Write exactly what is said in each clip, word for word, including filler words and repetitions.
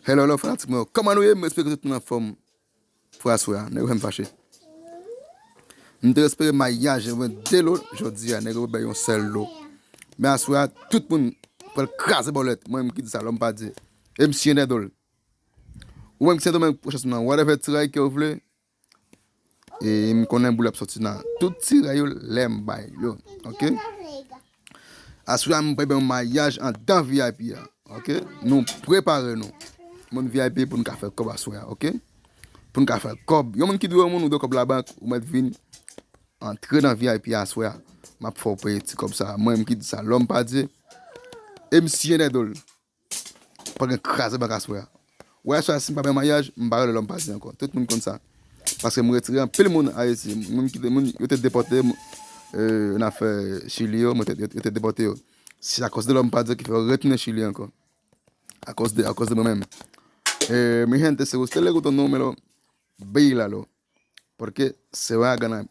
Hello, hello, fanatik mwen yo. Kòman nou ye? M espere ke tout moun anfòm pou aswè a. Nèg yo fè m fache. M te espere maryaj, mwen de lo jodi a, nèg yo bay yon sèl lo. Men aswè a, tout moun pral kraze bòlèt. Mwen, m ki di sa, Lòm Padye. M C N Dèdòl. Ou menm ki Sendomeng, pwochès nan whatever tiray ke w vle. E m konnen boul ap soti nan tout tiray yo lè m bay yo. Ok? Aswè a, m prepare yon maryaj andan V I P a. Ok? Nou prepare nou. Moun V I P pou n ka fè kòb aswè a. Ok? Pou n ka fè kòb. Yon moun ki dwe yon moun, ou dwe kòb labank, ou mèt vin antre nan V I P a aswè a. M ap fè w peye ti kòb sa. Mwen, m ki di sa, Lòm Padye. M C N Dèdòl. Pa gen kraze bank aswè a. Wè, aswè a, si m pa bay maryaj, m pa rele Lòm Padye ankò. Tout moun konn sa. Paske m retire anpil moun Ayiti. Moun ki te, moun, yo te depòte, m, euh, nan afè Chili yo, mwen te, yo, yo te depòte yo. Se akoz de Lòm Padye ki fè yo retounen Chili ankò. Akoz de, akoz de mwen menm. Eh, mi gente, si usted le gusta un número, bílalo. Porque se va a ganar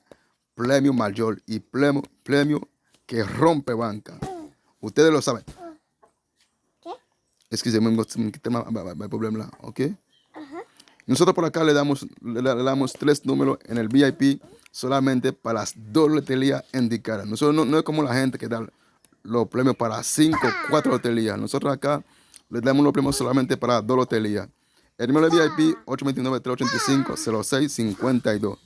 premio mayor y premio, premio que rompe banca. Ustedes lo saben. Excusez-moi, tengo un problema, problema, ¿ok? Nosotros por acá le damos, le, le damos tres números en el V I P solamente para las dos loterías indicadas. Nosotros no, no es como la gente que da los premios para cinco, cuatro loterías. Nosotros acá le damos los premios solamente para dos loterías. El número de V I P, ocho veintinueve, tres ochenta y cinco, cero seis cincuenta y dos.